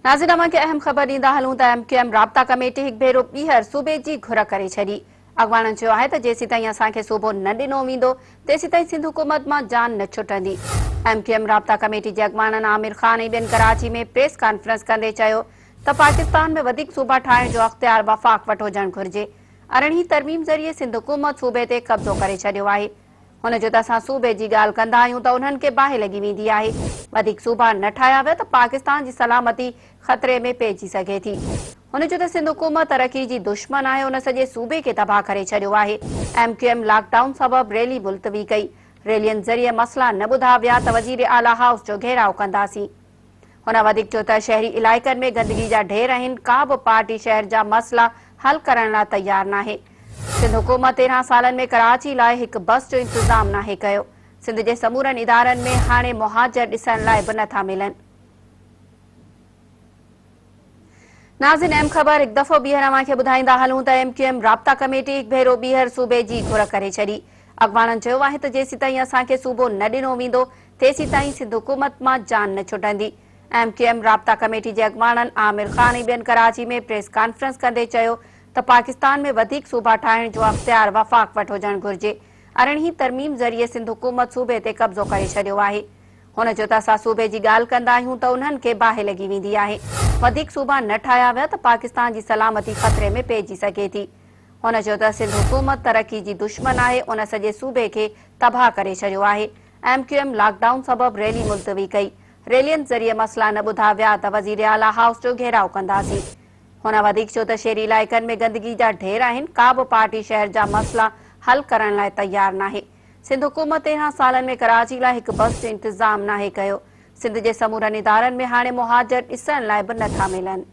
ناظرين اوهان کي اهم خبر ڏيندا هلون ته ايم ڪيو ايم رابطا ڪميٽي هڪ ڀيرو ٻيهر صوبي جي گهر ڪري ڇڏي. اڳواڻن چيو آهي ته جيسيتائين اسان کي صوبو نه ڏنو ويندو تيسيتائين سنڌ حڪومت مان جان نه ڇٽندي. ايم ڪيو ايم رابطا ڪميٽي جي اڳواڻن عامر خان ۽ ٻين ڪراچي ۾ پريس ڪانفرنس ڪندي چيو ته پاڪستان ۾ وڌيڪ صوبا ٺاهڻ جو اختيار وفاق وٽ هجڻ گهرجي. ارڙهين ترميم ذريعي سنڌ حڪومت صوبي تي قبضو ڪري ڇڏيو آهي. هن چيو ته اسان صوبي جي ڳالهه ڪندا آهيون ته انهن کي باهه لڳي ويندي آهي، وڌيڪ صوبا نه ٺاهيا ويا ته پاڪستان جي سلامتي خطري ۾ پئجي سگهي ٿي. هن چيو ته سنڌ حڪومت ترقي جي دشمن آهي، ان سڄي صوبي کي تباهه ڪري ڇڏيو آهي، M Q M lock down سبب ريلي ملتوي ڪئي، ريلين ذريعي مسئلا نه ٻڌا ويا ته وزير اعليٰ هائوس جو گهيراء ڪنداسين. هن وڌيڪ چيو ته شهري علائقن ۾ گندگي جا ڍير آهن، ڪا به پارٽي شهر جا مسئلا حل ڪرڻ لاء تيار ناهي. سنڌ حڪومت 13 سالن ۾ ڪراچي لاء هڪ بس جو انتظام ناهي ڪيو. سنڌ جي سمورن ادارن ۾ هاڻي مهاجر ڏسڻ لاء به نٿا ملن. ناظرين اهم خبر هڪ دفعو ٻيهر اوهان کي ٻڌائيندا هلون ته ايم ڪيو ايم رابطا ڪميٽي هڪ ڀيرو ٻيهر صوبي جي گهر ڪري ڇڏي. اڳواڻن چيو آهي ته جيسيتائين اسان کي صوبو نه ڏنو ويندو تيسيتائين سنڌ حڪومت مان جان نه ڇٽندي. ايم ڪيو ايم رابطا ڪميٽي جي اڳواڻن عامر خان ۽ ٻين ڪراچي ۾ پريس ڪانفرنس ڪندي چيو ته پاڪستان ۾ وڌيڪ صوبا ٺاهڻ جو اختيار وفاق وٽ هجڻ گهرجي. ارڙهين ترميم ذريعي سنڌ حڪومت صوبي تي قبضو ڪري ڇڏيو آهي. هن چيو ته اسان صوبي جي ڳالهه ڪندا آهيون ته انهن کي باهه لڳي ويندي آهي. وڌيڪ صوبا نه ٺاهيا ويا ته پاڪستان جي سلامتي خطري ۾ پئجي سگهي ٿي. هن چيو ته سنڌ حڪومت ترقي جي دشمن آهي، ان سڄي صوبي کي تباهه ڪري ڇڏيو آهي. M Q M lock down سبب ريلي ملتوي ڪئي، ريلين ذريعي مسئلا نه ٻڌا ويا ته وزيراعليٰ هائوس جو گهيراء ڪنداسين. هن وڌيڪ چيو ته شهري علائقن ۾ گندگي جا ڍير آهن، ڪا به پارٽي شهر جا مسئلا حل ڪرڻ لاء تيار ناهي. سنڌ حڪومت 13 سالن ۾ ڪراچي لاء هڪ بس جو انتظام ناهي ڪيو. سنڌ جي سمورن ادارن ۾ هاڻي مهاجر ڏسڻ لاء به نٿا ملن.